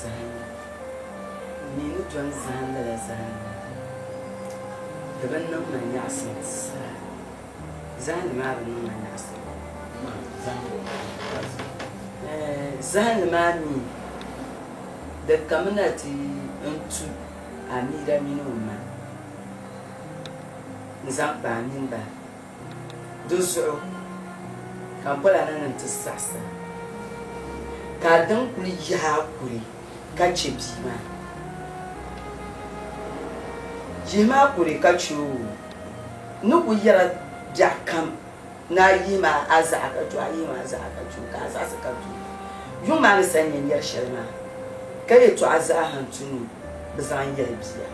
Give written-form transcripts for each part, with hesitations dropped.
zahindi. M mi ni dɔni zahim lala zahindi maa, di bi niŋ ma nyaɣisim zaa. Zahindi maa bi niŋ ma nyaɣisim. Zahindi maa mi di kamina ti n-tu Amira mini o ma n-zaŋ kpa a mini ba. Di zuɣu ka m pola na ni nti saɣis a, ka a daŋ kuli yihi a kuli ka chɛ bia maa. Yihimi a kuli ka chɛ o. N ni kul yɛra biɛɣukam ni a yihimi a zaɣa ka chɛ o, a yihimi a zaɣa ka chɛ o, ka a zaɣisi ka dol o. Yuŋ maa ni sa n yɛn yɛri shɛli maa, ka yɛtɔɣa zaa ha n-tu ni bɛ zaŋ yɛli bia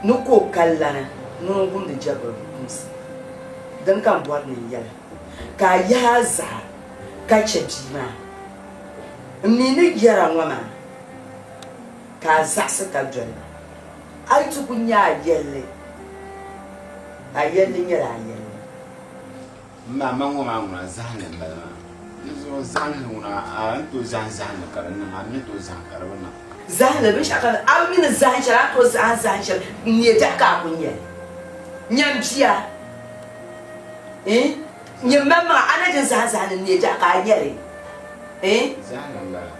ni ka o ka lana ŋun n-gumdi jɛbiri kumsi. Dini ka m bɔri ni n yɛli ka a yihi a zaɣa ka chɛ bia maa? M mi ni yɛra ŋɔ maa ka a zaɣisi ka doli ba. A yi ti ku nya a yɛlli, a yɛlli nyɛla a yɛlli. M ma, man ŋɔ maa ŋuna zahindi m-bala maa. Di zuɣu zahindi ŋuna a ni tooi zahim zahindi ka di niŋ, a mi ni tooi zahim ka di bi niŋ. Zahindi binshɛɣu kam, a bi mi ni zahim shɛli, a ni tooi zahim zahim shɛli n-neei biɛɣu ka a ku nya li. Nyam bia, eh, nyam maŋmaŋa, a na jin zahim zahindi n-neei biɛɣu ka a nya li, eh. Zahindi m-bala.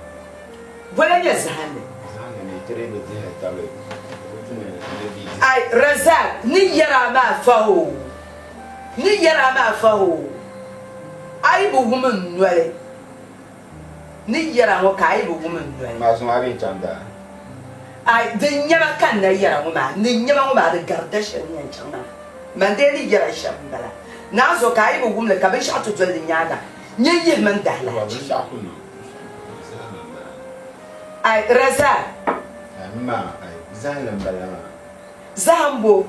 Bɔla nyɛ zahindi? Zahindi mi ti dii bi dihiri tabili o ti ni ni bi dihi. Ai, Razak, ni yɛri a maa fahoo. N ni yɛr a maa fahoo, a yi bi wum n noli. N ni yɛr a ŋɔ ka a yi bi wum n noli. Maa zuŋɔ a bee n-chaŋ daa? Ai, din nyama ka n na yɛr a ŋɔ maa, n ni nyama ŋɔ maa di gari da shɛli n yɛn chaŋ maa. Man dee ni yɛr a shɛm m-bala. Naanzuɣu ka a yi bi wum li ka binshɛɣu ti doli di nyaaŋa, nyɛ yihimi n daalahichi. Binshɛɣu ku niŋ. Zahindi m-bala. Ai, Razak. Ai, m ma, ai, zahindi m-bala maa. Zahim bo?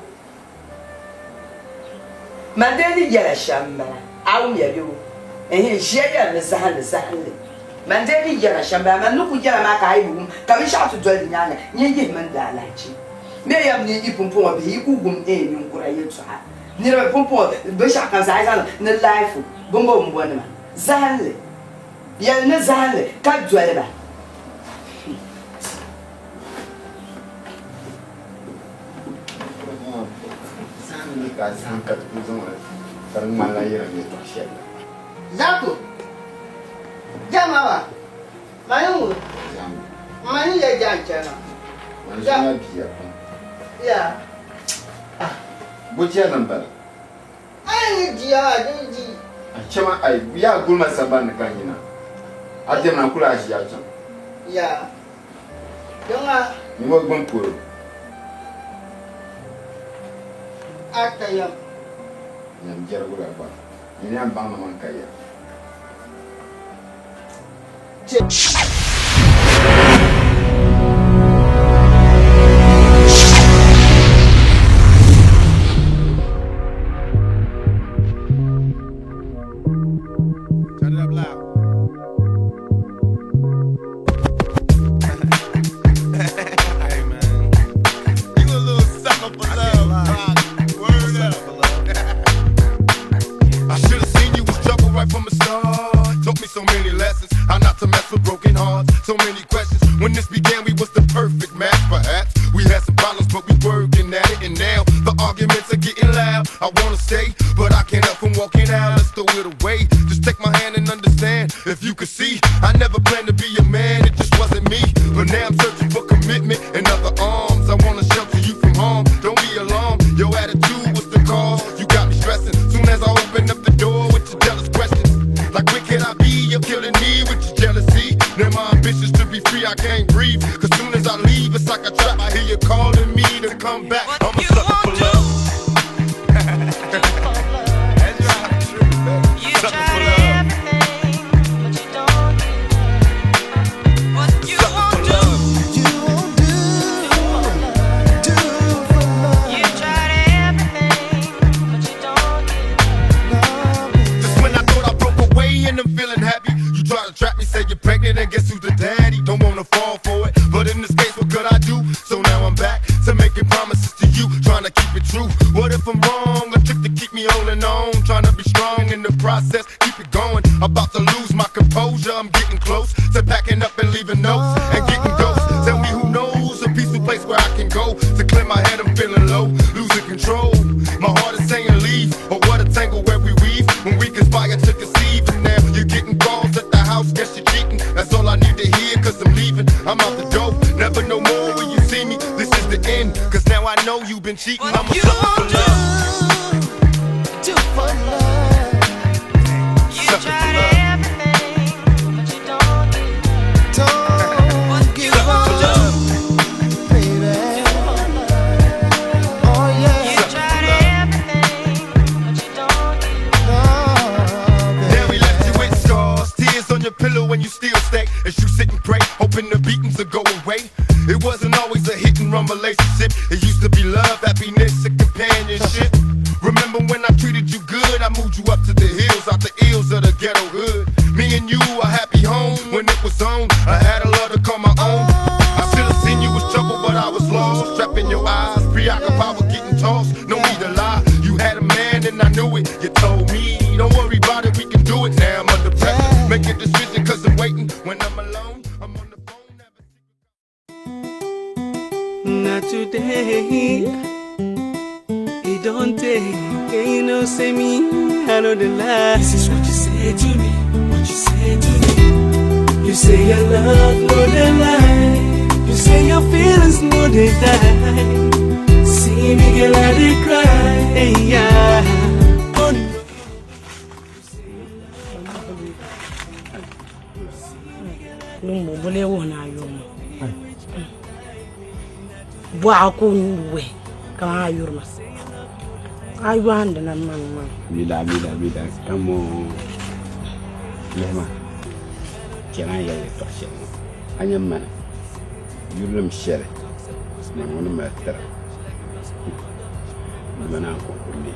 Man dee ni yɛla shɛm m-bala, a wumya bɛ o? Ɛhɛn, ʒiya yɛli ni zahinli, zahinli. Man dee ni yɛla shɛm m-bala, man ni kul yɛla maa ka a yi bi wum, ka binshɛɣu ti doli di nyaaŋa, nyin yihimi n daalahichi. Bɛ yɛm ni yi pumpɔŋɔ bihi yi ku wum ɛɛn ninkura yɛltɔɣa. Niriba pumpɔŋɔ binshɛɣukam zaa yi zaŋ ni laifu bɔmbɔbɔmbɔnima, zahinli. Yɛli ni zahinli ka doli ba. Zako, jamawa, mani ŋun, mani ya jan chana. Ya. Buchiya n bala. Ai ni diya a di di. A chama ai ya gulma samban ni ka yina. A dɛmna kula a ʒiya chaŋ. Ya. Dama. Ni ŋɔ gbuni polo. A ka yɛm. Yɛm jɛrigu la gba. Nyini a baŋ ni man ka yɛm. Turn it up loud. Hey man, you a little sucker for love. Word up. I should've seen you was trouble right from the start. Taught me so many lessons, how not to mess with broken hearts. So many questions. When this began, we was the perfect match. Perhaps we had some problems, but we working at it. And now the arguments are getting loud. I wanna stay, but I can't help from walking out. Let's throw it away. Just take my hand and understand. If you could see, I never planned to be a man. It just wasn't me. But now I'm searching for commitment and other arms. I wanna shelter you from harm. Don't be alarmed. Your attitude was the cause. You got me stressing. Soon as I open up the door with your jealous questions. Like, where can I be? You're killing me with your jealousy. Now my ambitions to be free, I can't breathe. Cause soon as I leave, it's like a trap. I hear you calling me to come back. I'm a sucker for love. That's right. You Sucker tried for love. everything, but you don't get what you Sucker won't for do. love. You won't do, do for love. You tried everything, but you don't get Just when I thought I broke away and I'm feeling happy, you try to trap me, say you're pregnant, and guess who's the daddy? Don't wanna fall for it, but in this case, what could I do? So now I'm back to making promises to you, trying to keep it true. What if I'm wrong? A trick to keep me holding on, trying to be strong in the process, keep it going. About to lose my composure, I'm getting close to packing up and leaving notes. And end. Cause now I know you've been cheating. I'm a You sucker won't for love. do for love. You Sucker for tried love. everything, but you don't give up. Don't give Sucker up, for love. baby. Oh yeah. You tried everything, but you don't give up. Oh, Now we left you with scars, tears on your pillow, and you still stay as you sit and pray, hoping the beatings will go away. It wasn't always a hit and run relationship. It used to be love, happiness, and companionship. Remember when I treated you good? I moved you up to the hills, out the ills of the ghetto hood. Me and you, a happy home when it was on. I had a love to call my own. I should have seen you was trouble, but I was lost. Trapping your eyes, preoccupied with getting tossed. No need to lie, you had a man and I knew it. You told me, don't worry about it, we can do it. Now I'm under pressure, make a decision cause I'm waiting. When I'm alone, I'm on the phone. Never Not today. It don't take. You know, say me. I know the lie. This is what you say to me. What you say to me. You say your love, no the lie. You say your feelings, no they die. See me, girl, I dey cry. Hey, yeah. Oh, no. Yuŋ bo lee wuhi ni a yuri ma bɔɣu ka o wuhi kamani a yuri ma a yɔhindi na man man Mida mida mida kamo lihima chɛna yɛli yɛltɔɣa shɛli ŋɔ a nyɛ mana yurilim shɛli man ŋɔ ni mali tira dima naan ko ku mi.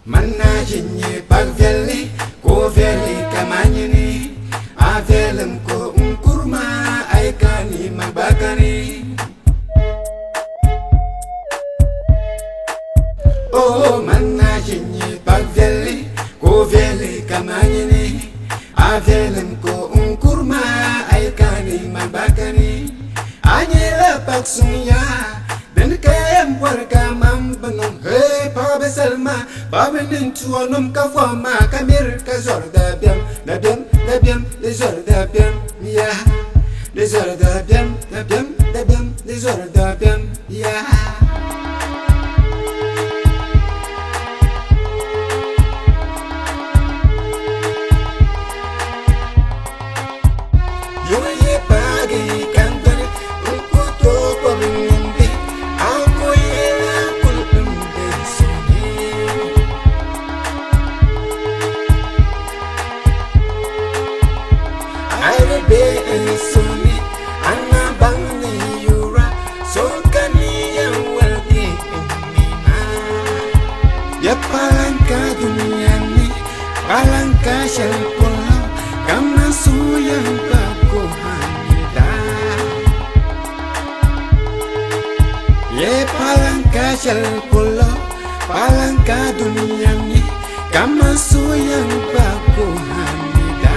Mana jinye pak viɛlli ka o viɛlli kamanyini a viɛlim ko n kurima a yi kani ma gba kani Oh, mana jinye pak viɛlli ka o viɛlli kamanyini a viɛlim ko n kurima a yi kani ma gba kani a nyɛla pak suŋ yaa dini ka yɛn bɔri ka man bi niŋ hey paɣaba salima paɣaba nin tuo nim ka foma ka miri ka zɔri dabiɛm dabiɛm dabiɛm di zɔri dabiɛm ya di zɔri dabiɛm dabiɛm dabiɛm di zɔri dabiɛm ya. Yuri yi paagi ka n doli n ku tooi kɔbi nimdi a ku yɛla kuli n be soni. A di be n soni a na baŋ ni yura so ka ni yɛn waligi n nina. Ya palanka dunia ni palanka shɛli polo kaman suyan pa ko hamida. Ye palanka shɛli polo palanka dunia ni kaman suyan pa ko hamida.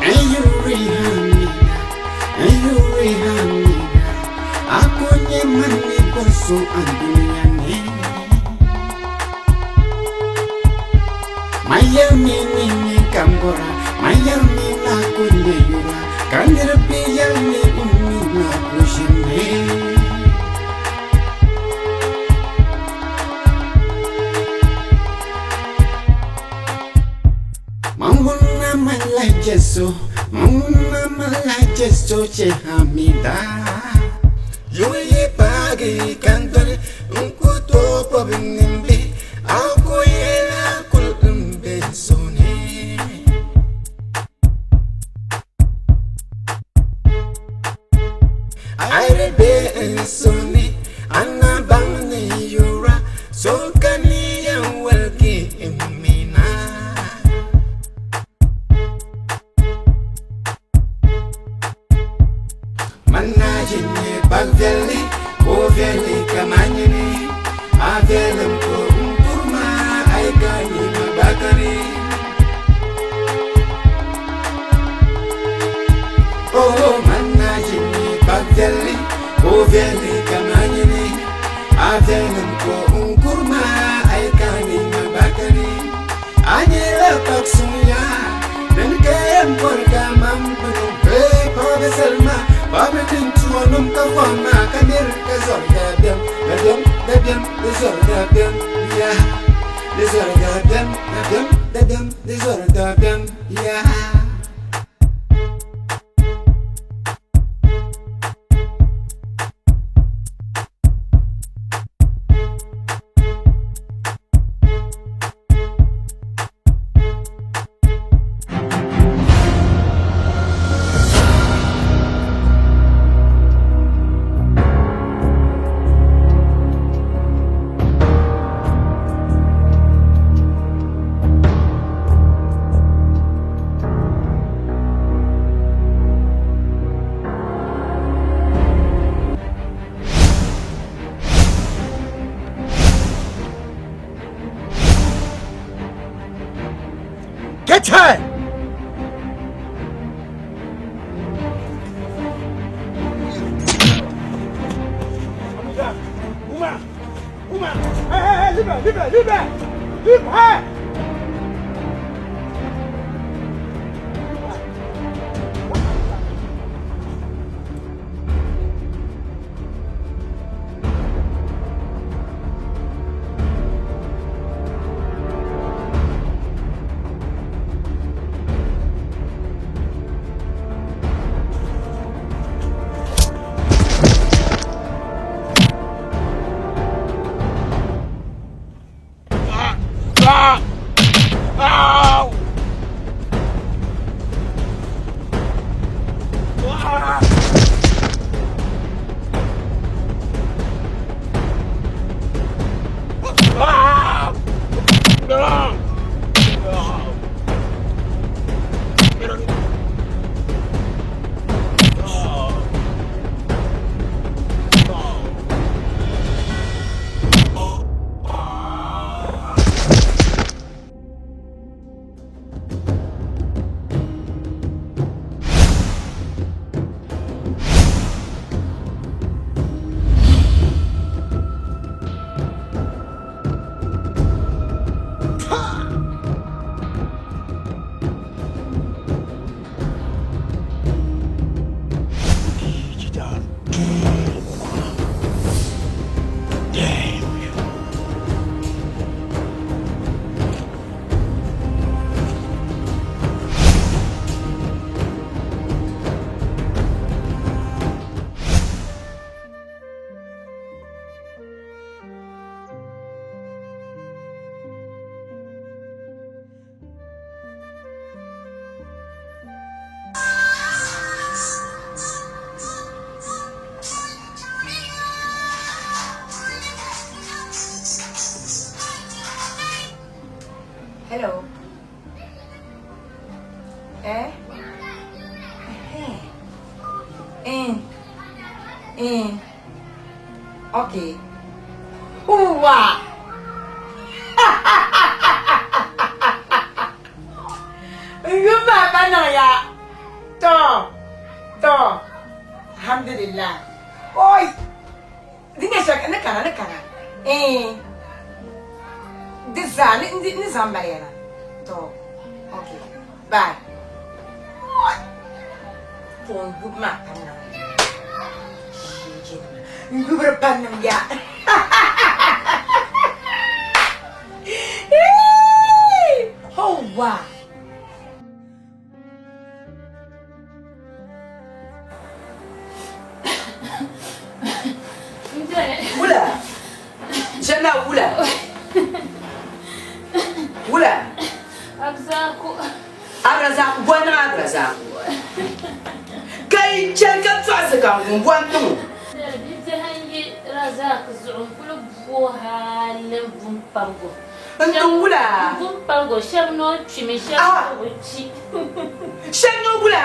Ayuri hamida, ayuri hamida, akonye mani bonso andunia ni. Mayami ni ni kambora, mayami na kunde yura, kanir piyal ni ummi na kushine. Manguna mala jesu, manguna mala jesu che hamida. Yuri pagi kandori, unkuto pobinimbi, aku yela kul umbe soni. Aire be soni, anna bang ni yura, so kani yan walki imina. Mana jinye pak viɛlli ka o viɛlli kamanyini a viɛlim ko n viɛlli kaman nyini. A viɛlim ko n-kuri ma, a yi kani ma gba kani. A nyɛla paɣ suŋ yaa, dini ka yɛn bɔri ka man bini bee paɣa bi salima, paɣa mi din tu o nim ka fɔŋ maa ka miri ka zɔri dabiɛm, dabiɛm, dabiɛm, di zɔri dabiɛm, yaa. Di zɔri dabiɛm, dabiɛm, dabiɛm, di zɔri dabiɛm, yaa. Get her! Uma! Uma! Hey, hey, hey, leave her, leave her, leave her! Leave her! Hello. Eh? Eh. Eh. Eh. Okay. Uwa. Yuma bana ya. To. To. Alhamdulillah. Oi. Di nyɛ shɛli ni kana ni kana. Eh. Di zaa ni ni zaŋ mali ya na. To. Okay. Bye. To n yubu maa ka niŋ. N yubiri pa niŋ ya. Oh, wow. Wula Janna wula wula Abzaku Abrazak bɔ niŋ Abrazak ka yi chɛli ka tɔɣisi ka n bɔ niŋ o. Bibihi n-yi Razak zuɣu n-kuli bo hali m-parigu. N niŋ wula? M parigu shɛba noo kpimi shɛba noo bi kpi. Shɛba noo wula?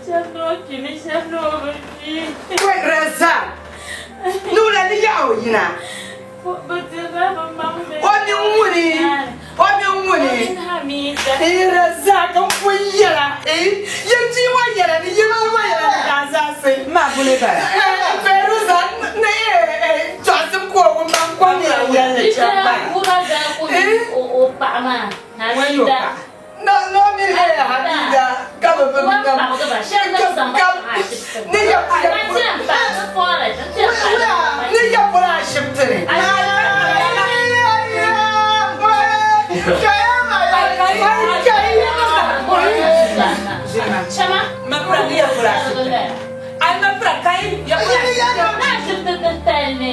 Shɛba noo kpimi shɛba noo bi kpi. Wai Razak ni wula ni yaɣi o yina? Bɛ dirila bɛ maŋ bee? O mini ŋuni? O mini ŋuni? O mini Hamida. Ee Razak n pun yɛla ee yɛn bia ŋɔ yɛla ni yɛn bia ŋɔ yɛla ni daa zaasi. Maa puli bala. Feruza. paɣa maa, Hamida. No, no, mi haya Hamida. Ka bi bi Wan paɣigi ba, shɛli ni zaŋ ba chaŋ ashibiti ni. Ni ya Man ti yɛn paɣi di fɔɔra, n ti yɛn paɣi di Ni ya pɔra ashibiti ni. Chama. Ma pira ni ya pɔra ashibiti. Ai ma pira kai ya pɔra ashibiti. Na ashibiti titali ni.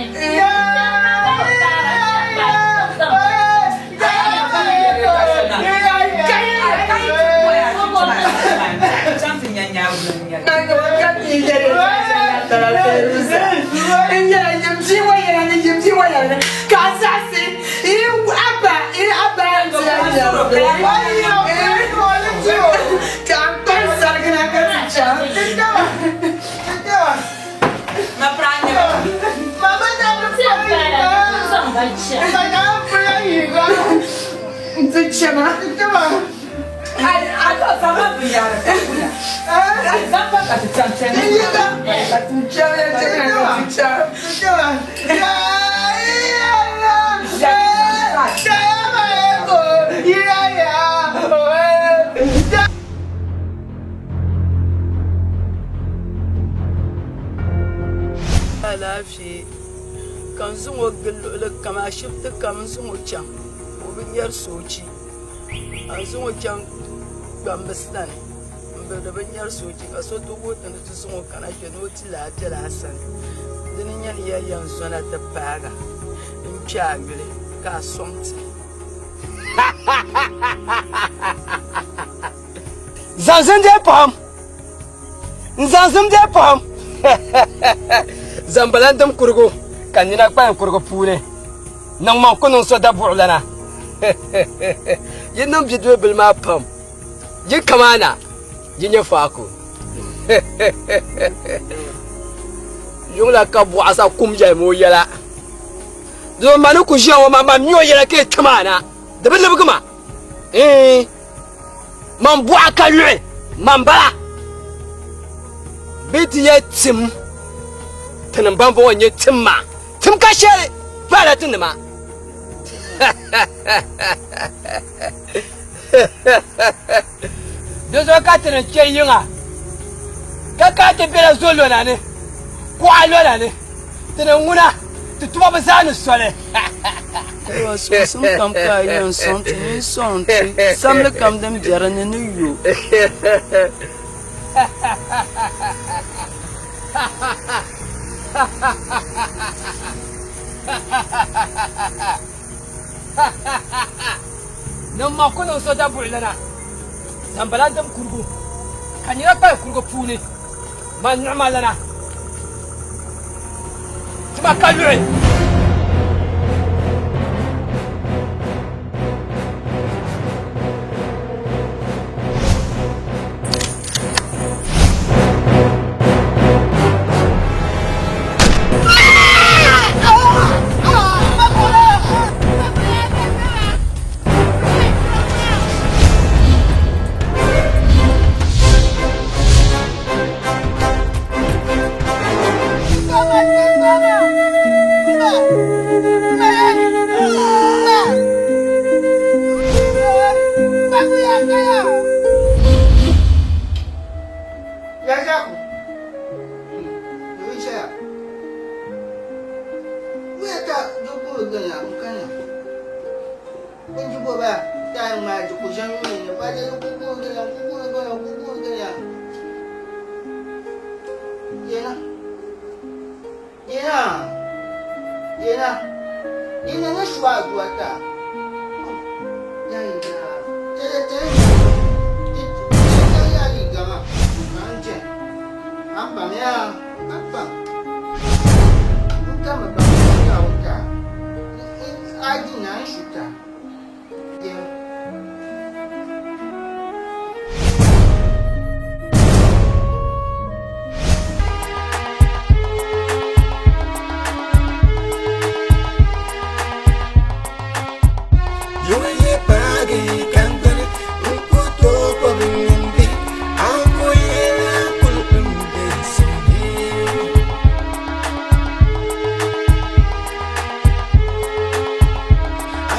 Alaafee ka n zaŋ o gili luɣuli kam ashibiti kam n zaŋ o chaŋ o bi nyɛri soochi ka n zaŋ o chaŋ kpambi sani n bi di bi nyɛri soochi ka so ti wuhi ti ni ti zaŋ o kana kpɛ ni o ti lahi biɛla a sani dini n nyɛ ni ya yɛn zona ti paaga n kpɛ a yuli ka a sɔŋ ti. Zaŋsim dee pɔhim n zaŋsim dee pɔhim zambala n dim kurigu ka nina kpalim kurigu puuni niŋ maŋ ku niŋ so dabuɣilana yi niŋ bidibili bili maa pam yi kamaana yi nyɛ faako yuŋla ka buɣasa kum yɛlimi o yɛla di ma ni ku ʒiya ŋɔ maa ma mi o yɛla ka yi kamaana di bi libigi ma man buɣa ka luɣi man bala bɛ ti yɛ tim tinim ban bɔŋɔ nyɛ tim maa tim ka shɛli kpala ti nima di zuɣu ka ti ni chɛ yiŋa ka ka ti bela zo lɔna ni kuɣa lɔna ni ti ni ŋuna ti tuma bi zaa ni soli. Ayiwa sɔŋsim kam ka a yɛn sɔŋ ti ni sɔŋ ti samli kam din be di ni ni yo. Niŋ ma ku niŋ so dabuɣilana zambala dim kurigu ka nira kpali kurigu puuni man nuɣuma lana tima ka luɣi.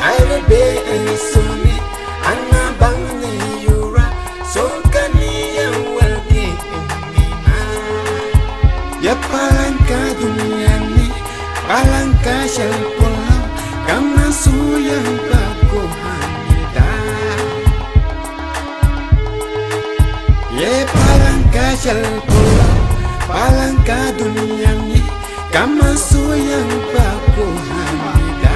I be in so shɛli polo kaman suya kpa kuhanida. Ye palanka shɛli polo palanka dunia ni kaman suya kpa kuhanida.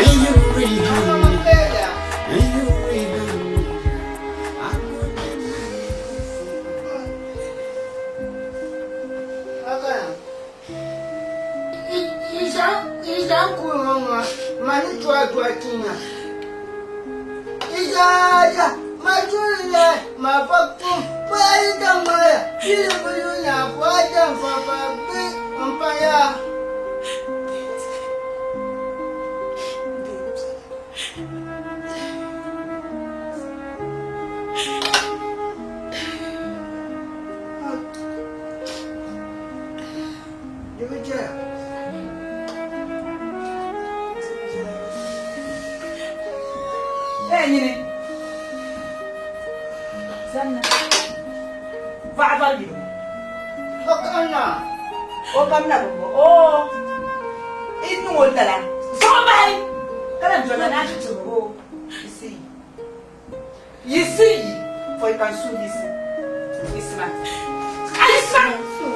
Eyuri hani, eyuri hani. Ee nyini zanna vaɣa vari yili O kamna. O kamna bi bo o i niŋ o lala zuɣu bahi ka lan doli na ti tiri o yisi yisi yi for you can sue yisi yisima a yisima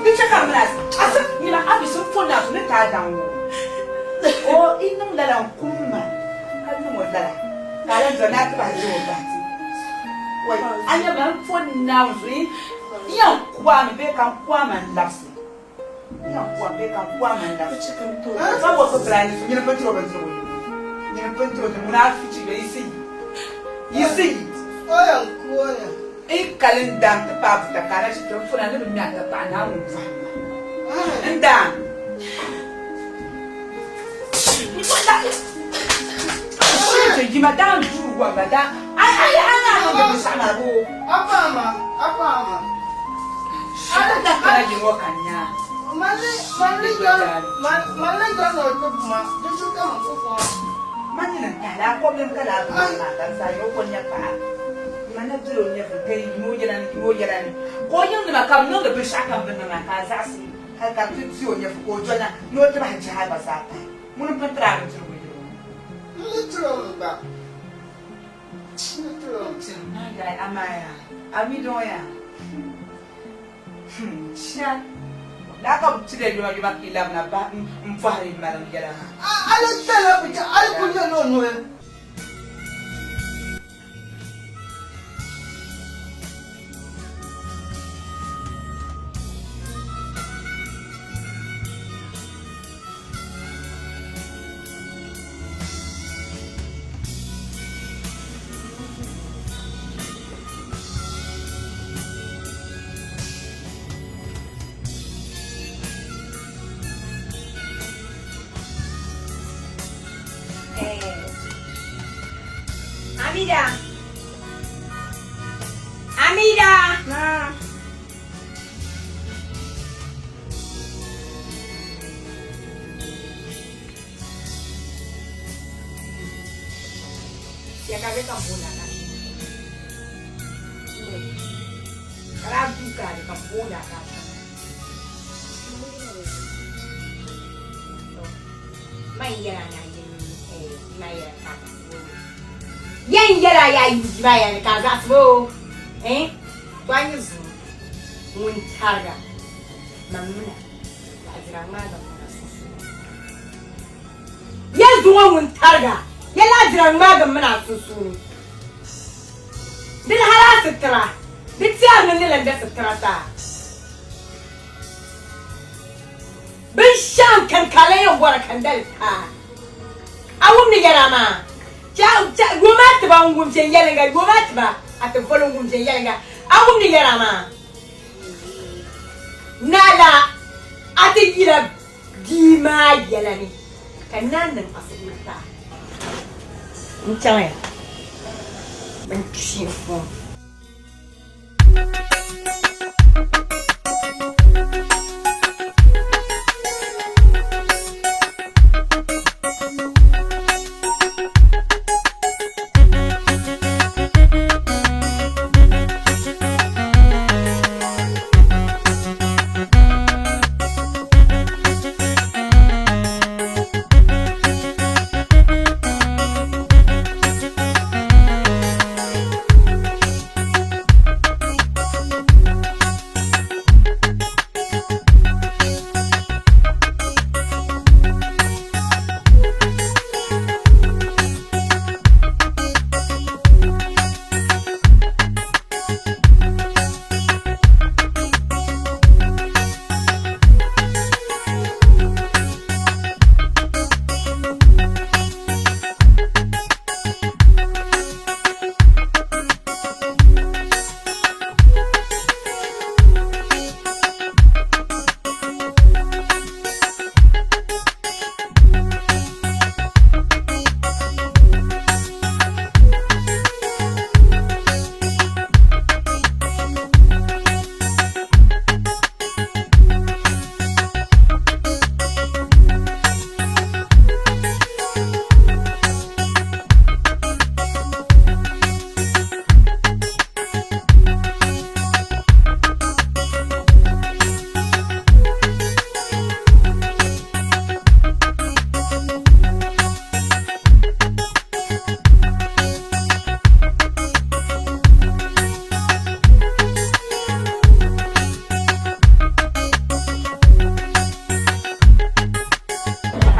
di chɛ ka mina a si nyina a bi si fo na ni taa daŋ o o i niŋ lala n kum ma ka niŋ o lala ka a lan doli na ti bahi ʒe o bahi ti wai a nyɛ ma n fo naawuni zuɣu n yɛn ku a mi bee ka n ku a ma n labisi n yɛn ku a mi bee ka n ku a ma n labisi ka bo so bila ni nyini pun tiri o bindirigu nyini pun tiri o bindirigu ŋuna a fichi bɛ yisi yi yisi yi O yɛn ku o ni. I kali n daŋ ti paai buta ka a na chɛ n funa ni bi ŋme a tapaɣa Naawuni bɔhim ma n daŋ. Yima daŋ duu wamba daŋ a a a a niŋdi binshɛɣu maa boo. A paɣa ma, a paɣa ma. A ni da kana yi ŋɔ ka n nya. Mali mali jɔn mali jɔn o ti buma di su ka ma ku fɔŋ. Ma nini n tahili a kɔbilim ka laa buma maa ka n zaa yi o ko nya paɣa. Ma na doli o nyɛvili ka yi yim o yɛla ni yim o yɛla ni ka o yiŋnima ka bɛ niŋdi binshɛɣu kam bɛ niŋ a ka a zaɣisi hali ka bɛ ti di o nyɛvili ka o doli na ni o ti bahi jahi gba zaa pahi. Ŋuni m-pun tiri a bindirigu yili ŋɔ? N ni tiri o mi gba. N ni tiri o mi. Tiri ma yaai amaa yaa a mi dɔŋ yaa Chia laa ka bɛ tiri ya yomayoma ka yi labina bahi m-bɔhiri yi maliŋ yɛla maa. A ni tɛla bɛ chɛ a yi kul nyɛla o noli. Amida. Amida. Na. Ya ka be ka bola ka. Kala duka ka bola ka. Mai yɛra na mai yɛra ka yɛn yɛra ya yi ba ya ka zaɣisi bo eh to an yi zuŋ ŋun tariga mam mina laɣidira ŋmaa ga mana sunsuuni yɛn zuŋɔ ŋun tariga ya laɣidira ŋmaa ga mana sunsuuni di hali a sitira di tiɛri ni ni lan da sitira taa Binshɛɣu n-kani ka a lan yɛn bɔra ka n dali paai. A wum ni yɛra maa? Yoom a tiba n-wum viɛnyɛliŋga, yoom a tiba a ti voli n-wum viɛnyɛliŋga. A wum ni yɛra maa? Naɣila a ti yila bia maa yɛla ni ka naa niŋ a suhuri taai. N chaŋya, bɛ ni kpi n-fɔŋ.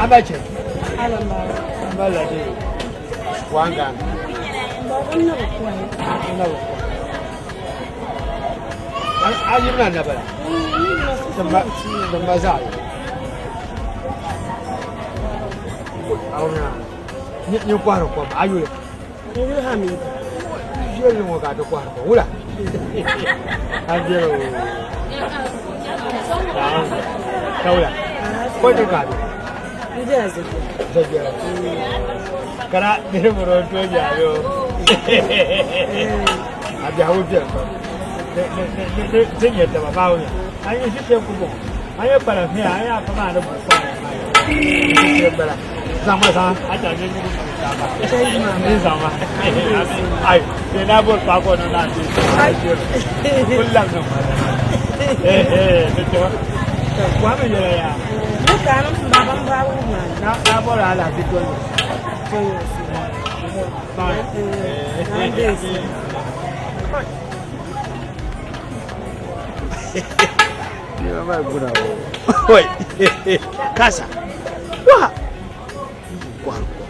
Abache. Ambala de. Wanga. A yimna na bala. Tamba tamba za. Awna. Ni ni kwaro kwa ayule. Ni hami. Jeli mo ka to kwaro. Wula. Ajero. Kawula. Ko to ka. Zabiya. Kana dire moro to ja yo. Abi hawo bi ko. Ne ne ne ne tinye ta ba wo. Ayi shi ke ku bo. Ayi para fi ayi afa ma da bu pa. Shi bara. Zama sa a ta ne ku ta ba. Ni zama. Ai, ne na bol pa ko no na ti. Kullam no ma. Eh eh, ne to. Kwa me yere ya. Na na bol ala ti to. Wai, kasa. Wa. Kwarko.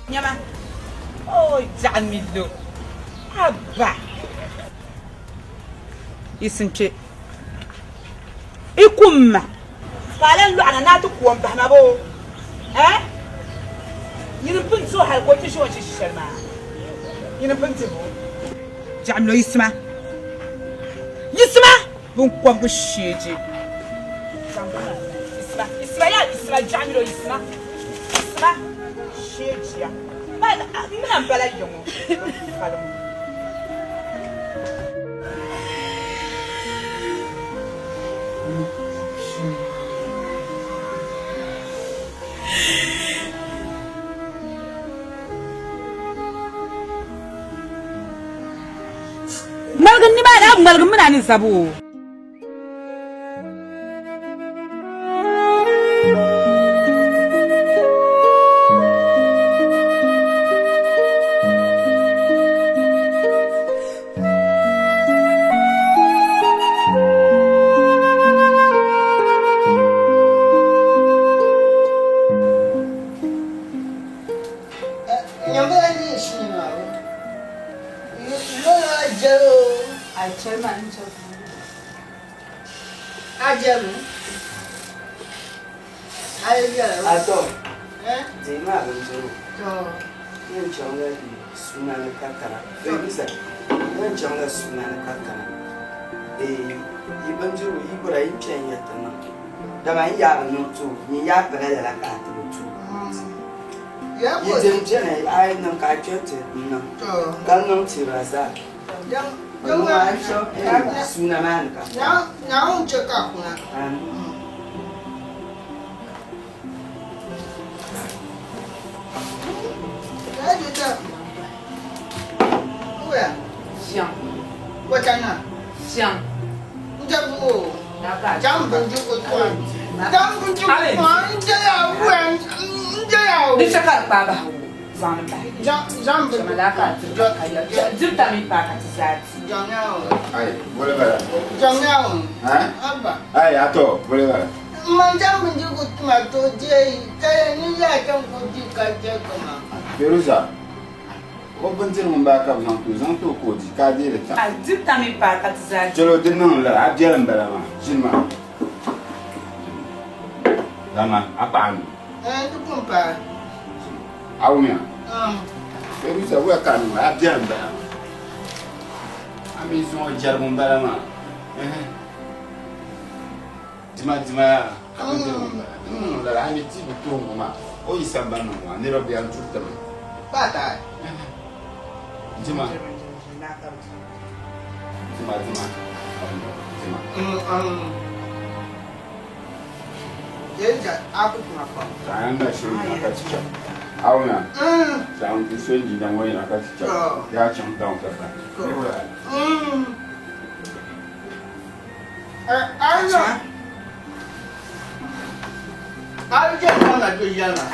Nyama. O Jaɣamilo. Abba. Yiɣisim kpe. I kum ma. Ka a lan lɔɣina ni a ti ku o m-bahi ma boo? Eh? Nyini m-pun ti o hal ka o ti ʒi o ni ʒi ʒi shɛli maa. Nyini m-pun ti o. Jaɣamilo yiɣisima. Yiɣisima! Biŋkɔbigu sheeji. Yiɣisima, yiɣisima yaa yiɣisima Jaɣamilo yiɣisima. Yiɣisima sheejiya. M mina m-bala ya ŋɔ. Biŋkɔbali ŋɔ. Ŋmaligi nimaani, a bi ŋmaligi m min a ni zab o. Atɔ, deemi a bindirigu. N yɛn chaŋla suuna ni ka kana. Feruza, n yɛn chaŋla suuna ni ka kana. Ee, yi bindirigu yi bɔra yi kpe n-ya ti niŋ. Dama n yaa bi niŋ ti o, nyin yaa kpala lala ka a ti bi ti o. Yi dim beni a yi niŋ ka a kpe ti niŋ ka niŋ ti Razak. O niŋ a kpe suuna maa ni ka kana. Naawuni chɛ ka a kuna. Amin. Di chɛ ka di kpaai bahi o zaŋ li bahi. Chama laa ka a diri ba ka ya diri mi paai ka ti zaa di. Ai, bole bala. Ai, ato, bole bala. Man jam bindirigu tuma to deei ka ni yaa chaŋ ka o di ka je kama. Feruza, o bindirigu m-bala ka bɛ zaŋ ti o, zaŋ ti o ka o di ka a deei li tam. A diri mi paai ka ti zaa di. Chɛli o di niŋ lala, a biɛli m-bala maa, ʒini maa. Dama a kpaɣi mi. Ɛɛn, di pun paai. A wumya? Feruza, wula ka a niŋ a biɛli m-bala maa. A mi zuŋɔ jɛrigu m-bala maa. Ɛhɛ. Dima dima yaa ka bindirigu m bala. Di niŋ lala a mi ti bi tooi ŋɔ maa o yi sambani ni ŋɔ a niriba bɛ yan turi timi. Dima dima dima dima. Ka a yan na shiri yina ka ti chaŋ. A wumya? Chaŋ ti so jinjam ŋɔ yina ka ti chaŋ. Yaa chaŋ town ka bahi.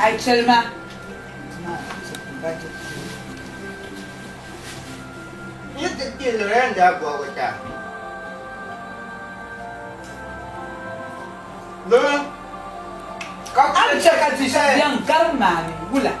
Ai chɛli ma. A ni chɛ ka di biɛŋ garim maa ni wula?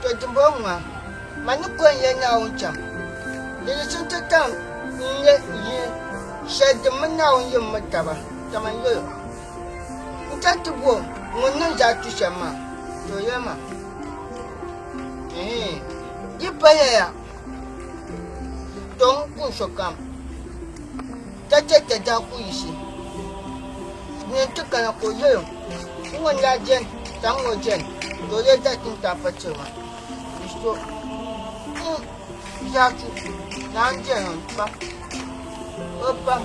To dimbɔŋɔ maa, man ni ko n-yɛli Naawuni chaŋ, di ni sun ti tam n-nyɛ yi shɛli din mini Naawuni yim mi taba, kaman yoli. N chani ti bo ŋun niŋ zaa tu shɛm maa, to o yɛli ma, Ɛɛn, di paya ya, to n ku sokam, ka chɛ ka daa ku yiɣisi. Nyin ti kana ka o yɛl o, N ŋɔ n-daa jɛn ka n ŋɔ jɛn, ka o lee daa tim ka a pa tiri ma. Di so n zaa tu naan jɛn o m-pa o pam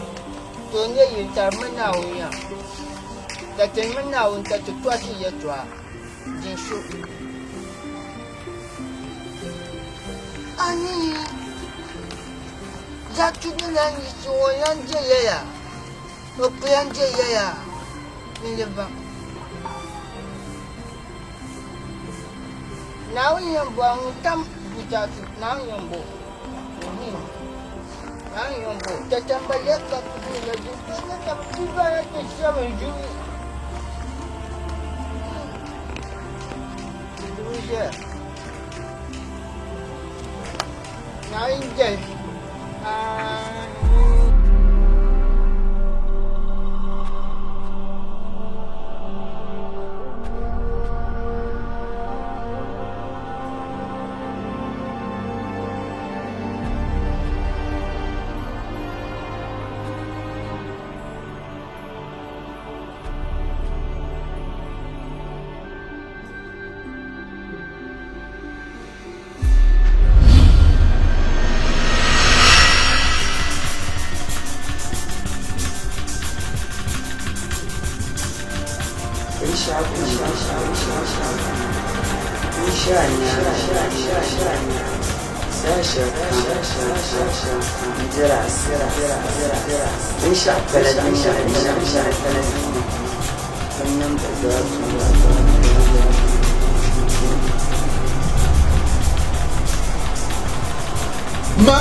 ka o nyɛ yintari mini Naawuni yaŋ, ka ti mini Naawuni ka ti tɔɣisi yɛtɔɣa din so. Ani Zatu ni lan yiɣisi o lan je yɛya, o ku lan je yɛya ni di baŋ. Naawuni yɛn bo a ŋun tam Zatu, Naawuni yɛn bo o, Naawuni yɛn bo o. Tatamba lɛbi ka ti bo la di ni ka bɛ ti doya ti shɛba n-ʒiri. Di bi ʒɛya. Naawuni jɛli. Ma!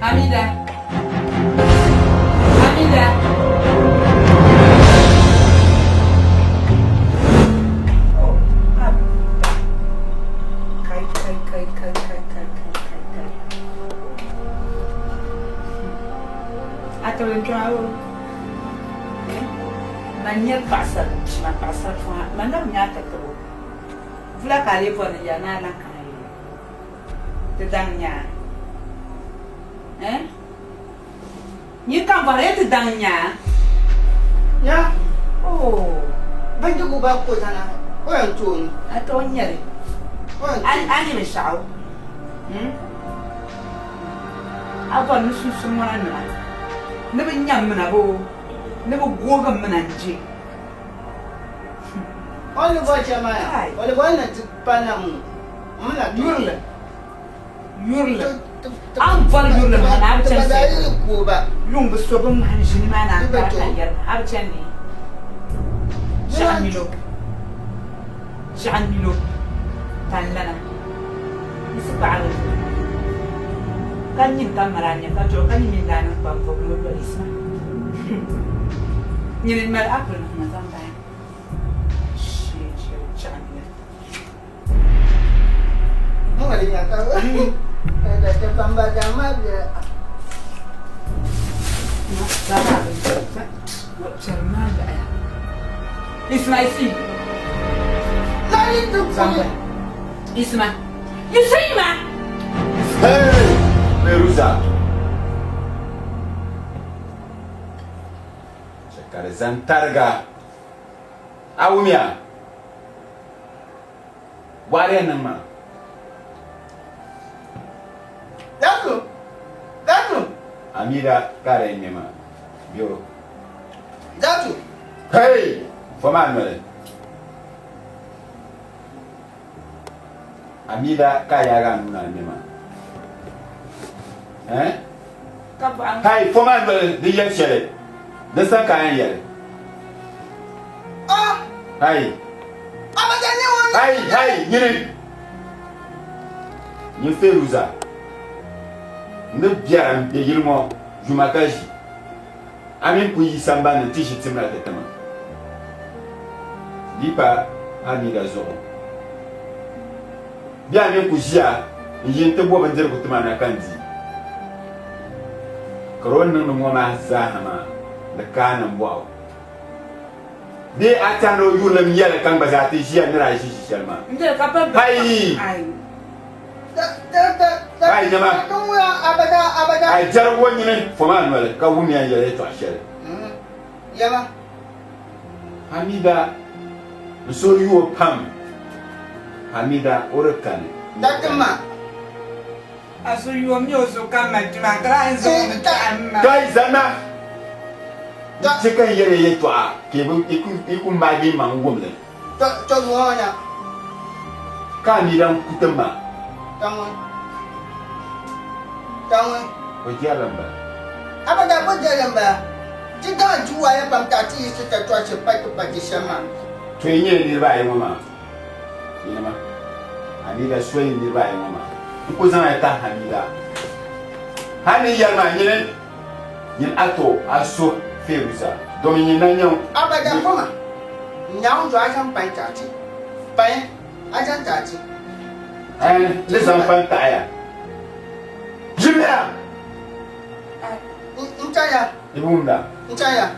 Hamida. Hamida. Oh, Kai, kai, kai, kai, kai, kai, kai, kai, kai. A tibili n-kpɛma o. Man nyɛ paɣasari bia, man paɣasari puŋa, man na bi nya a tatabo. Vula ka a lee bɔri ni ya ni a lan kana yoli. Ti daŋ nya a. Eh? Nyin ka m bɔri ya ti daŋ nya a. Ya? Oh. Bindirigu ba ko zana, o yɛn ti o ni. A to n nyɛli. O yɛn ti A a nya binshɛɣu. Hmm? A bɔri ni sunsun ŋɔna nima ni bɛ nyam mi na boo, ni bɛ googi mi na n-je. O ni bɔri shɛli maa ya, o ni bɔri ni ti pa nam ŋɔ, m mi na tooi. Yurili, yurili, a ni bɔri yurili maa ni a bi chani soli yuŋ bi so bin ŋmahi n-ʒi nimaani a ni kara ka yɛri ma, a bi chani ni ʒiɛɣu nilo, ʒiɛɣu nilo ka n lana n-si paɣiri zuɣu ka nyini ka mali a nya ka chuɣu ka nyɛ mini daa niŋ kpam vɔbu ni o dolisi ma. Nyini m-mali apple nima zaŋ bahi shee shɛli ʒiɛɣu nilo. Hey! Feruza! Chɛ ka di zani tariga. A wumya? Waɣiriya niŋ maa. Datu! Datu! Amida ka di yɛn ŋmɛ maa. Biɛro. Datu! Hey! Fo maa noli. Amida ka a yaagi a nuu ni a ŋmɛ maa. Eh? Hey! Fo maa noli di yɛli shɛli. Di sani ka a yɛn yɛli. Ah! Hey! Hey! Hey! Nyini! Nyin Feruza. N ni biɛra m be yili ŋɔ yuma ka ʒi. A mini ku yi sambani ni ti ʒi timla ti tima. Di pa Hamida zuɣu. Bee a mini ku ʒiya n-yi nti bo bindirigu ti ma na ka n di? Ka o ni niŋdi ŋɔ maa zaaha maa, di ka a nambɔɣu. Bee a tɛhi ni o yurilim yɛli ka n gba zaa ti ʒiya ni daa ʒi ʒi shɛli maa? Hai! Hai nyama! Hai jɛrigu ŋɔ nyini fo maa noli ka wumya n yɛli yɛtɔɣ shɛli. Hamida n suhu yu o pam. Hamida o di kani. A suhu yu o mi o zuɣu ka mali tuma ka daa yɛn zaŋ o mi taɣi m ma. Kai zanna n chɛ ka n yɛli ya yɛtɔɣa ka yi ku maagi yi maŋ wum li. Ka a mi lan ku ti ma. O jɛrili m-bala. Abada o jɛrili m-bala. Ti daŋ ti waaya pam taɣi ti yiɣisi tatɔɣ shɛli pati pati shɛm maa. To yi nyɛla niriba ayi ŋɔ maa, yinima, Hamida so yi niriba ayi ŋɔ maa, n ku zaŋ ya tahi Hamida. Hal ni yɛli maa, nyini, nyin a to a suhu Feruza, domi nyin na nyɛ. Abada foma, Naawuni zuɣu a zaŋ pani taɣi ti. Pani, a zaŋ taɣi ti. Ɛɛn, ni zaŋ pani taɣi ya. Ʒimiya! N chaya. Di bi wumda. N chaya.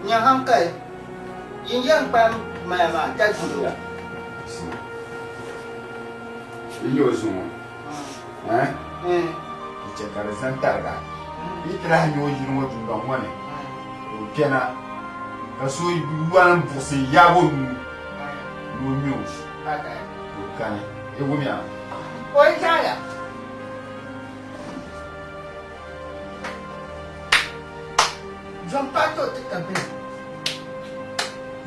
Nya hankali. Yin yɛn kpalim maya maa ka duri o. Yi nyɛ o zuŋɔ, eh? Yi chɛ ka di zani tariga. Yi ti lahi nyɛ o yili ŋɔ dundɔŋ ŋɔ ni ka o kpɛna ka so yɔlim buɣisi yaag o nuu ni o ŋme o, ka o kani. Yi wumya? O yi zaŋya. Zɔmpato ti ka bini.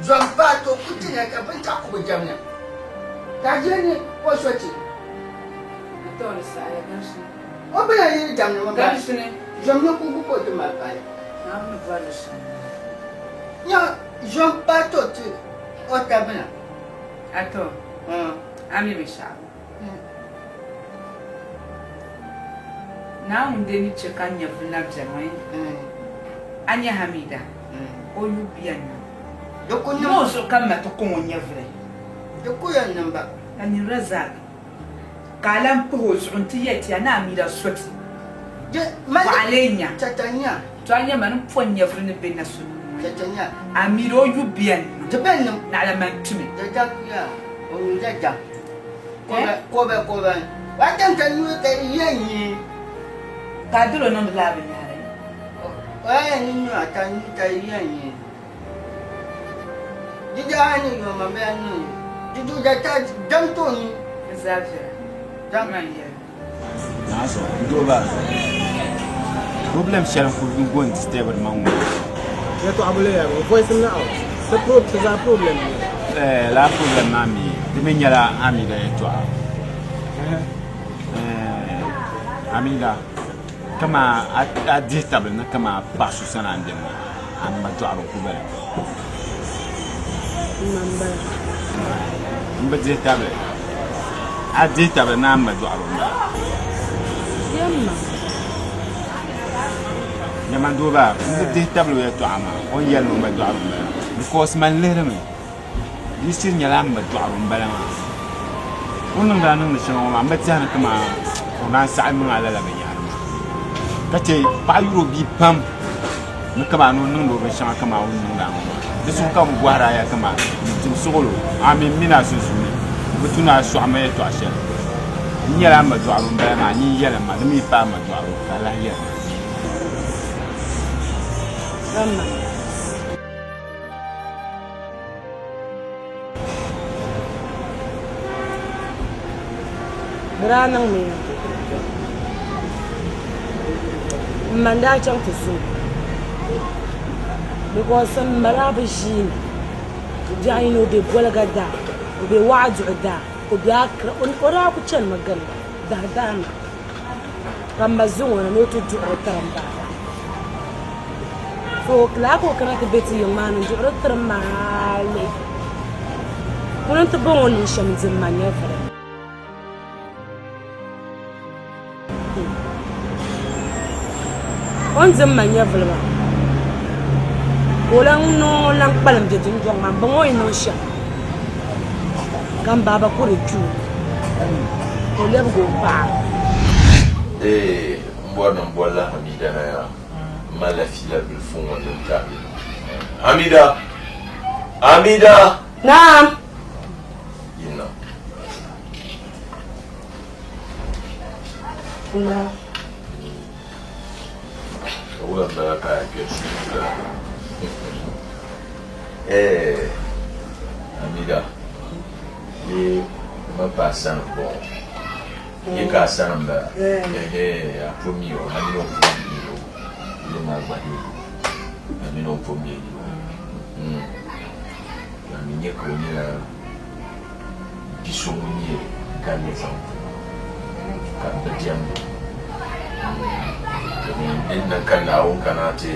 Zɔmpato ku ti nya ka binshɛɣu ku bi jɛmya. Ka a je ni o so ti. O bela yi jɛmdi ŋɔ maa. Zɔm ni kuugu ka o ti mali pali. Nya zɔmpato ti o tabina. Ato, a mi binshɛɣu. Naawuni dee ni chɛ ka n nyɛvili na beni ŋɔ, a nya Hamida, o yu bia niŋ. Ni o zuɣu ka m ma ti kɔŋ o nyɛvili. Di ku yɛn niŋ ba. Ka nyin Razak, ka a lan pahi o zuɣu nti yɛli ti a ni Hamida so ti, bɔ a lee nya? Chata nya. To a nya ma ni po nyɛvili ni be na so nuu ni, a mi di o yu bɛn niŋ naɣila man kpimi. Ka a dol o niŋdi lala binyahari. Di zaa viɛla, man yɛli. Naa so, doo ba, problem shɛli n kuli go n disturb ma ŋɔ. Yɛtɔɣa bolo yaa bɛ voice na out. Ti pro ti zaa problem ni. Eh, laa problem maa mi di mi nyɛla Amida yɛtɔɣa. Eh, Amida, kama a dihi tabili ni kama paɣa so sani a ni beni maa, a ma dɔɣiri n-ku bala. M ma m-bala. M bi dihi tabili. A dihi tabili ni a ma dɔɣiri m-bala. Yɛm ma. Nyama doo baa, m bi dihi tabili o yɛtɔɣa maa, o ni yɛli ni o ma dɔɣiri m-bala. Because man lihirimi, di yi shiri nyɛla a ma dɔɣiri m-bala maa, o ni niŋdi a niŋdi shɛŋa ŋɔ maa, m bi tɛhi ni kaman o naan saɣi niŋ a lala binyɛhiri maa. Ka chɛ paɣa yuri o bia pam. Ni kaman o niŋdi o binshɛŋa kaman o ni niŋdi a ŋɔ maa. Di zuɣu ka bɛ bɔhiri a ya kaman n tim suɣilo, a mi m mini a sunsuuni, di bi tu ni a sɔɣi ma yɛtɔɣ shɛli. N nyɛla a ma dɔɣiro m-bala maa, nyin yɛlim ma, di mi pa a ma dɔɣiro ka a lahi yɛli ma. Di daa niŋmi ya m ma n-daa chaŋ ti zom because m ma daa bi ʒiini biɛɣu yini o be Boliga daa o be Waɣaduɣu daa o be Accra o daa kuli chanimi ginda dahi daa maa ka m ma zaŋ o na ni o ti duɣiri tiri m ba so lala ka o kana ti be ti yiŋ maa ni n-duɣiri tiri ma hali ŋuni n-ti bɔŋ o ni niŋ shɛm n-di ma nyɛvili. O ni di ma nyɛvili maa ka o lan niŋ o lan kpalim be dundɔŋ maa ni bɔŋ o yi niŋ shɛm ka m baaba ku di kpi o ka o lɛbigi o paɣa. Eeh m bɔri ni m bolila Hamida na yaa. M malila fiila bilifu ŋɔ din ti Hamida. Hamida! Hamida! Naam! Yina. Naam. Ka wula m-bala ka a kpe suhu la? Eeh Hamida, yi ma pa a sani m-bɔŋɔ. Yi ka a sani m-bala? Ehe, a po mi o, a mini o po mi o. Yi ma gba yi a mini o po mi o. A mi nya ka o nyɛla bi so ŋun nyɛ galli zaŋ ti ma ka m bi diɛmdi o. Domin din niŋ ka Naawuni kana ti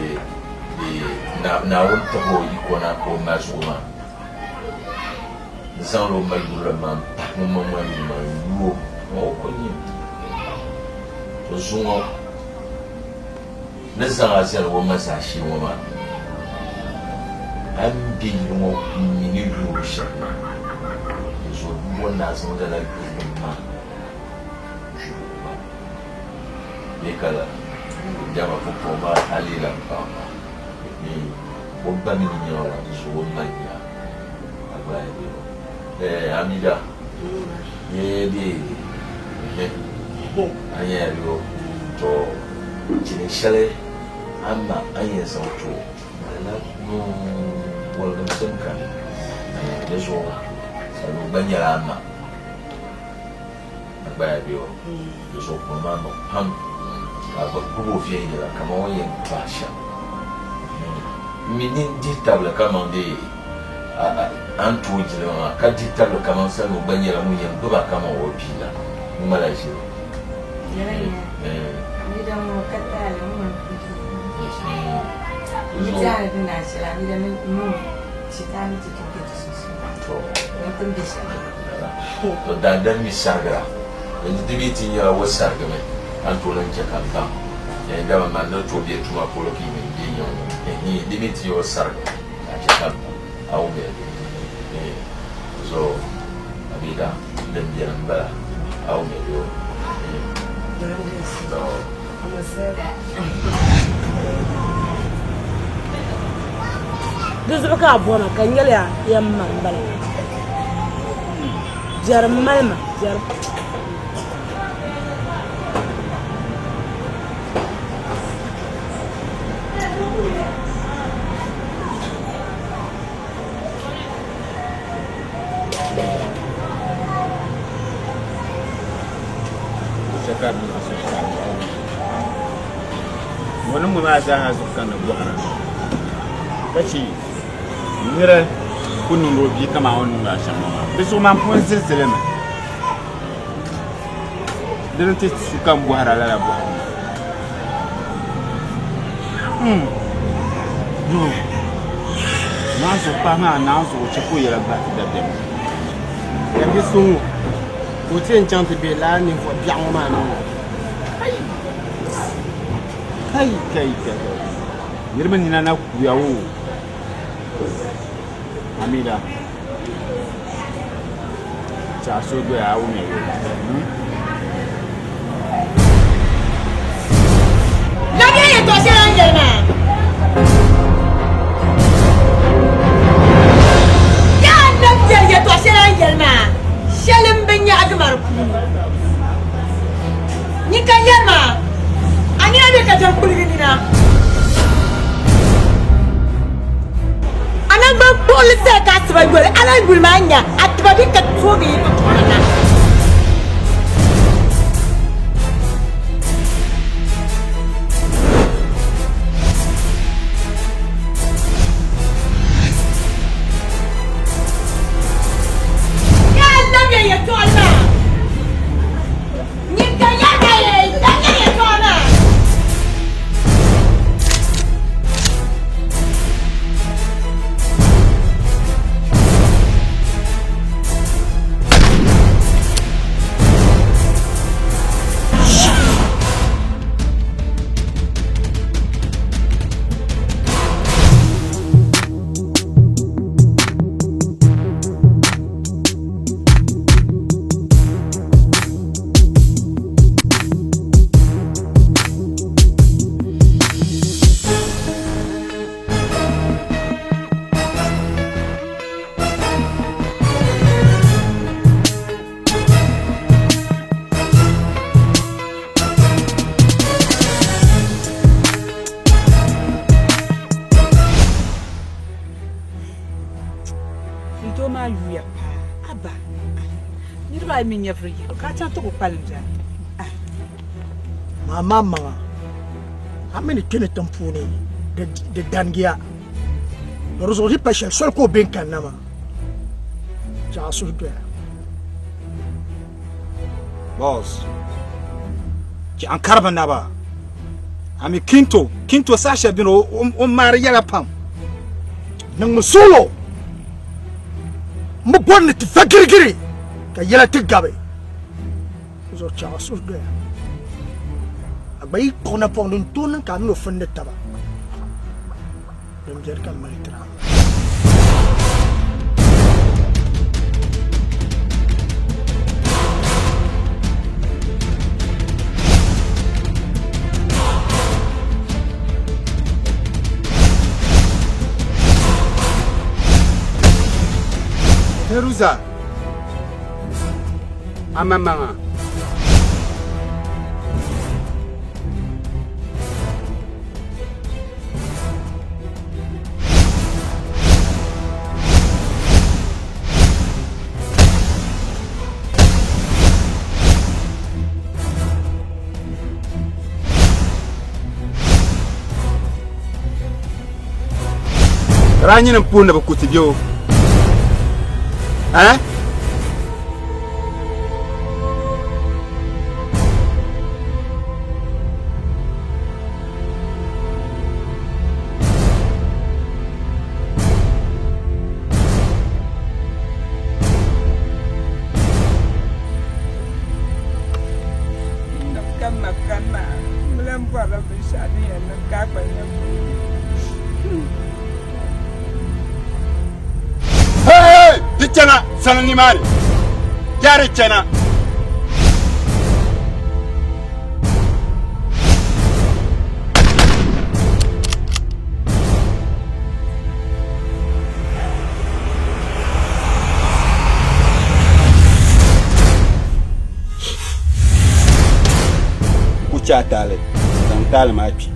Naawuni tib o yiko na ka o mali zuɣu maa, n zaŋla o mali yurilim maa m-pahi ŋun maŋmaŋ yuli maa n-yu o, ŋɔ o ko nyɛ to zuŋɔ ni zaŋ a zali o ma zaashee ŋɔ maa, a ni be yili ŋɔ m-mi ni yuri shɛli maa, di zuɣu bɔri ni a zaŋ lala yurilim maa yuri o ma. Bee ka la dama pumpɔŋɔ maa a leela m paɣa maa ni o ba mi ni nya o la, di zuɣu o ma n-nya a gba yi be o. Eh, Amida, yee dee, ehe, a nyaya bee o? To, chini shɛli a ma a ni yɛn zaŋ ti o, lala nuu wɔligimsim kani, di zuɣu salo gba nyɛla a ma. A gbaya be o di zuɣu kpɔŋ maa niŋ pam ka a gba gbubi o viɛnyɛla kaman o ni yɛn gbaai shɛm. M mi ni dihi tabili kaman dee a ni tooi jilima maa, ka dihi tabili kaman sani o gba nyɛla ŋun yɛn gbubi a kaman o bia la ŋ-ŋmala ʒili. To daadam mi sarigira, yanzu di mi ti nyɛla o sarigimi ka n tooi lan chɛ ka m baŋ dama man ni tooi be tuma polo ka yi mi be yiŋ ŋɔ ɛhii di mi ti nyɛla o sarigimi ka a chɛ ka m baŋ a wumya bee so Amida din beni m-bala a wumya bee o. Di zuɣu ka a bɔri ma ka n yɛli a yɛn ma m-bala. Biɛri m-mali ma, biɛri. Ŋɔ ni ŋɔ maa zaaha zuɣu ka ni bɔhira ka chɛ nira ku niŋdi o bia kaman o ni niŋdi a shɛm ŋɔ maa. Di zuɣu man pun zilisi li mi. Di ni ti su ka m bɔhira lala bɔhigu maa. Hmm. Doo, naanzuɣu pahi maa naanzuɣu chɛ ka o yɛla gbahi ti dabiɛm. Ka bi so ŋɔ ka o ti yɛn chaŋ ti be lala ninvuɣ biɛɣu ŋɔ maa ni ŋɔ. Kai! Kai kai kai kai! Niriba nina na kuya o. Amida. Chɛ a suhu doya a wumya yoli. Hmm? Labiya yɛtɔɣ shɛli a ni yɛli maa. Yaa n na biɛri yɛtɔɣ shɛli a ni yɛli maa, shɛli m-bi nyaɣigi ma di puuni. Nyin ka yɛri maa, a nina be ka jɛm kuligi nina. A naŋgban kpuɣili zaya ka a tiba yoli, a lahi yuli maa nya a tiba bi ka toogi yi ti tuɣiri na. Yaa labiya yɛtɔɣili maa. Nyin ka yɛri ma yee, ka nyɛ yɛtɔɣa maa. N doo maa yuya paa aba niriba ayi mi nyɛvuri yino ka a chaŋ ti ku kpalim biɛni. Maa maŋmaŋa a mi ni kpe ni tiŋ puuni di danigiya di zuɣu di pa shɛli soli ka o be n-kanna maa chɛ a suhu doya. Boss, chɛ an kari bi naba. A mi Kinto, Kinto saha shɛli bini o maari yɛla pam. Niŋmi suɣulo m bi bɔri ni ti va girigiri ka yɛla ti gabi. Zuɣu chɛ a suhu doya. A gba yi kpuɣi napɔŋ din tooi niŋ ka a min o findi taba. Din biɛri ka m mali tiri a. Feruza, amaŋmaŋa. Daa nyini n-puhi ni bɛ ku ti bɛ o. Eh? Hey! Di chana sani nimaani. Jaari chana. taali, zaŋ taali maa kpi.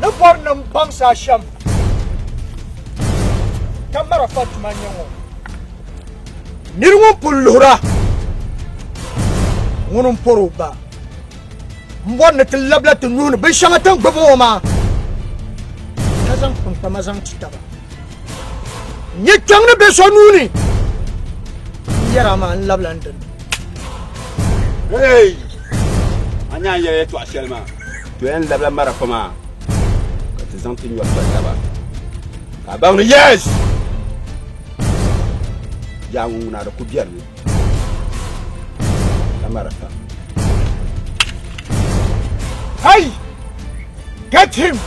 Ni bɔri ni m baŋsi a shɛm ka marafa tuma n-nyɛ ŋɔ. Nir ŋun pun luhira, ŋuni m-pɔri o ba. M bɔri ni ti labila ti nuhi ni binshɛŋa ti ni gbibi ŋɔ maa, ka zaŋ kpiŋkpama zaŋ ti taba. N nya kpiɔŋ ni be so nuu ni, n yɛr a maa, n labila n dini. Hey! A nya n yɛli yɛtɔɣ shɛli maa, to yɛn labila marafa maa ka ti zaŋ ti nyɔri pa taba ka a baŋ ni yes! Yaa ŋun ŋuna di ku biɛrimi ka marafa. Hey! Get him!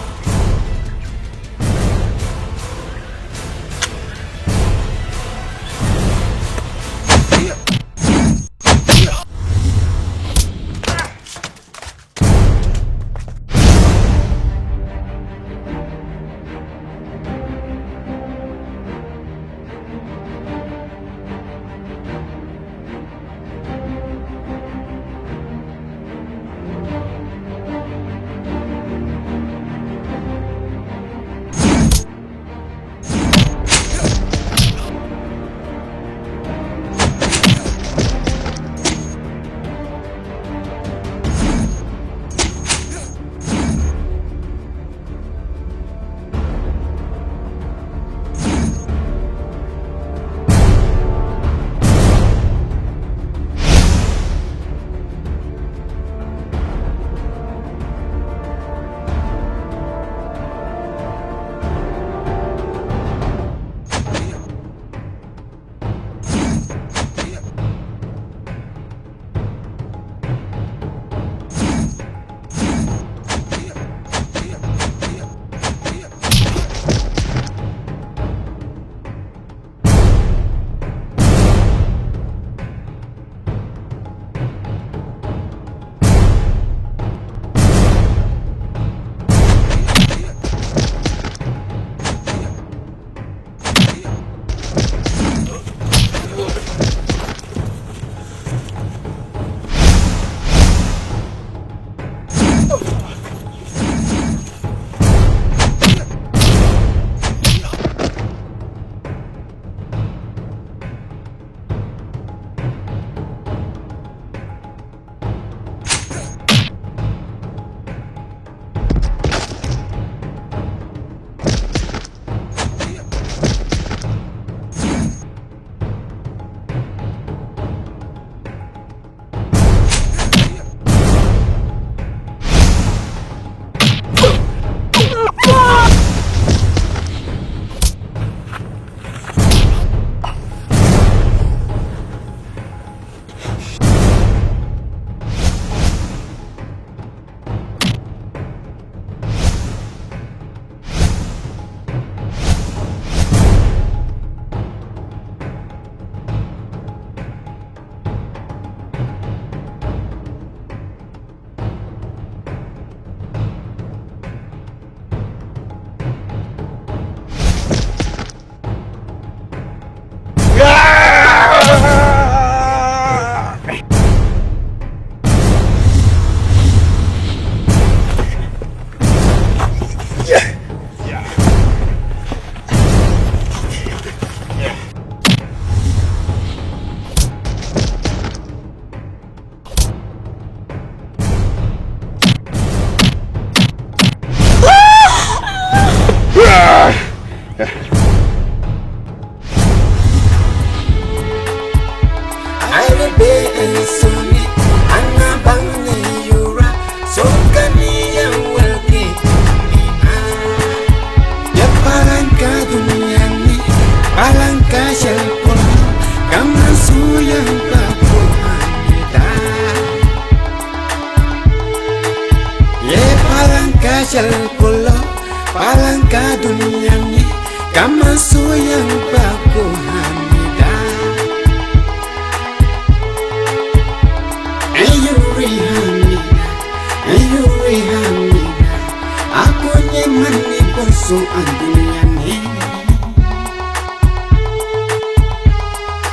so andunia ni.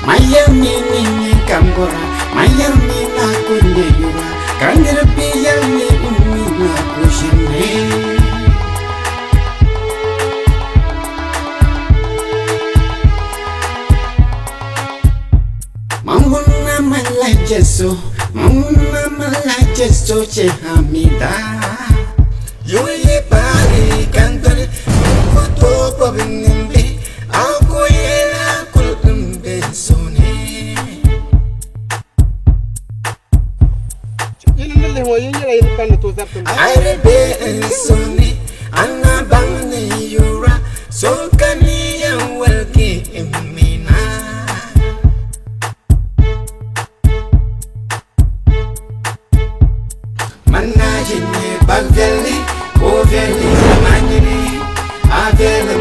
Mayami ni kambora, mayami na kunde yura, kandir piyami umi na kushine. Manguna malajeso, manguna malajeso che hamida. Yoye pari kandori, kuto probinimbi, akoyela kulumbe sone. Yili ni lihi ŋɔ yi nyɛla yili kani ni tooi zabiri mi. Ayiribe nsoni, anabangni yura, sokani yan walki imina. Manajini bagveli, oveli manyini, aveli